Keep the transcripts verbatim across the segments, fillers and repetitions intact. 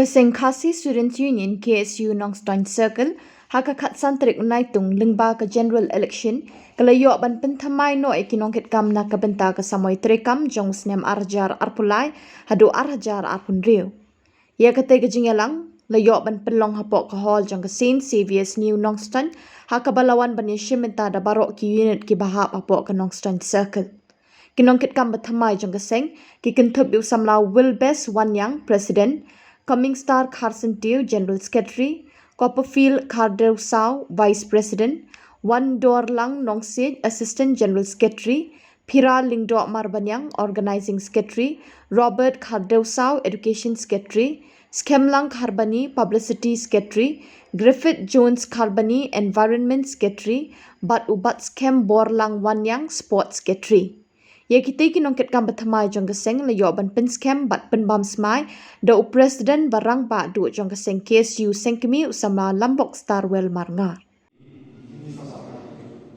Ka seng Khasi Students Union, K S U, Nongstoiñ Circle, ha ka khatsan tarik u Naitung, lyngba ka general election, ka la ïoh ban pynthymmai noh ïa ki nongkitkam na ka bynta ka samoi treikam jong u snem ar hajar arphew lai haduh ar hajar arphew hynriew. Ïa katei ka jingïalang la ïoh ban pynlong hapoh ka hall jong ka Saint Xavier's New Nongstoiñ, ha kaba la wan ban ïashim bynta da baroh ki unit kiba hap hapoh ka Nongstoiñ Circle. Ki nongkitkam bathymmai jong ka seng ki kynthup ïa u samla Wilbes Wanniang, President, Coming Star Kharsyntiew, General Secretary, Copperfield Khardewsaw, Vice President, Wandorlang Nongsiej, Assistant General Secretary, Phira Lyngdoh Marbaniang, Organizing Secretary, Robert Khardewsaw, Education Secretary, Skemlang Kharbani, Publicity Secretary, Griffith Jones Kharbani, Environment Secretary, bad u Batskhem Borlang Wanniang, Sports Secretary. Ïa kitei ki nongkitkam bathymmai jong ka seng la ïoh ban pynskhem bad pynbam smai da u President ba rangbah duh jong ka seng K S U Sengkmie, u samla Lambok Starwell Marngar.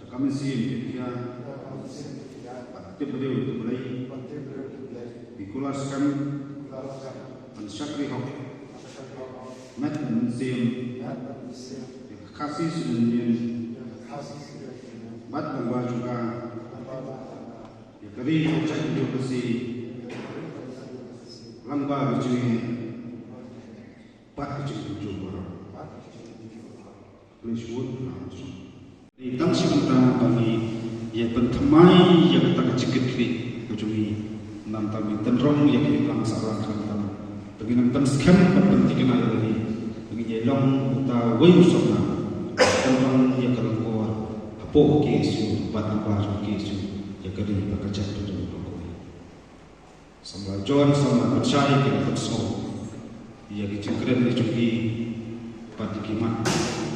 Ka mynsiem jingkhia, bad tip briew tip Blei, ki kular skhem ban shakri hok met bad mynsiem ïa ka Khasi Students Union bad lyngba jong ka, ïa ka ri ka jaitbynriew Khasi lyngba ka jingeh bad ka jingpynjur baroh. Khublei shibun. Ngi tang shi bynta ba ngi ïa pynthymmai ïa kata ka jingkitkhlieh ka jong ngi. Namar ngi tynrong ïa ka imlang sahlang khamtam ba ngin nang pynskhem bad pynthikna ïa lade ba ngin ïa long uta uwei u samla tynrong ïa ka longkor hapoh K S U bad lyngba jong K S U ïa ka ri bad ka jaitbynriew baroh kawei. Samla John, samla Batshai ki la pynsngew ïa ki jingkren ki jong ki bad ïa ki mat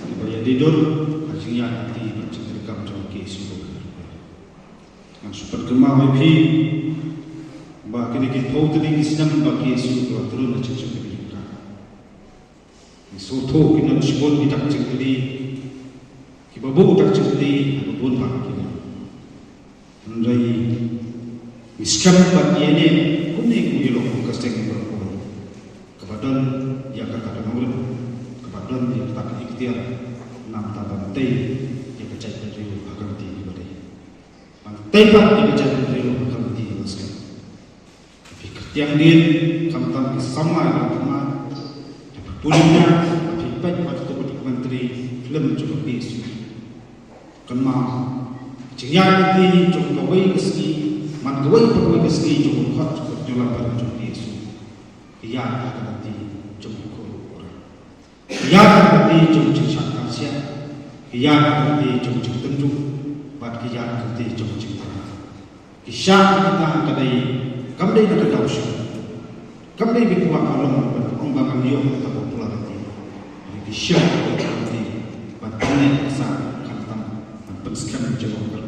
kiba ïadei dur ha jingïaid lynti bad jingtreikam jong ki shuh. Ngan shu pynkynmaw ïa phi ba kine ki phew tylli ki snem ba ki shu la trun ha jingshakri jong ka. Ngi sngewthuh ki don shibun ki dak jingkylli kiba buh dak jingkylli ha ka bun bah ki liang. Hynrei ngi skhem ba ïa kane kumne kum ïa lok ka seng baroh kawei kaba don ïa kata ka nongrim, kaba don ïa kata ka iktiar, namar ban tei ïa ka jaitbynriew ha ka lynti kaba dei. Ban tei pat ïa ka jaitbynriew ha ka lynti kaba skhem. Phi kyrtiang dien, khamtam ki samla ïa ka thma, phi pule ïa, phi peit bad ka documentary film jong ka P S U. Kynmaw, jingïaid lynti jong kawei ka sngi, man kawei pa kawei ka sngi jong ka khot jong ka jylla barim jong ka P S U. Ka ïaid ha ka lynti jong ka khun u rang. Ka ïaid ha ka lynti jong ka jingshah khang shiah, ka ïaid ha ka lynti jong ka jingtynjuh, bad ka ïaid ha ka lynti jong ka jingthrang. Ki shah kita ka dei, kam dei na ka daw sha. Kam dei ki kwah ka long ban ong ba ngan ïoh ka popularity. Ki shah ka lynti ban pynleh ka sa khamtam ban pynskhem jong ka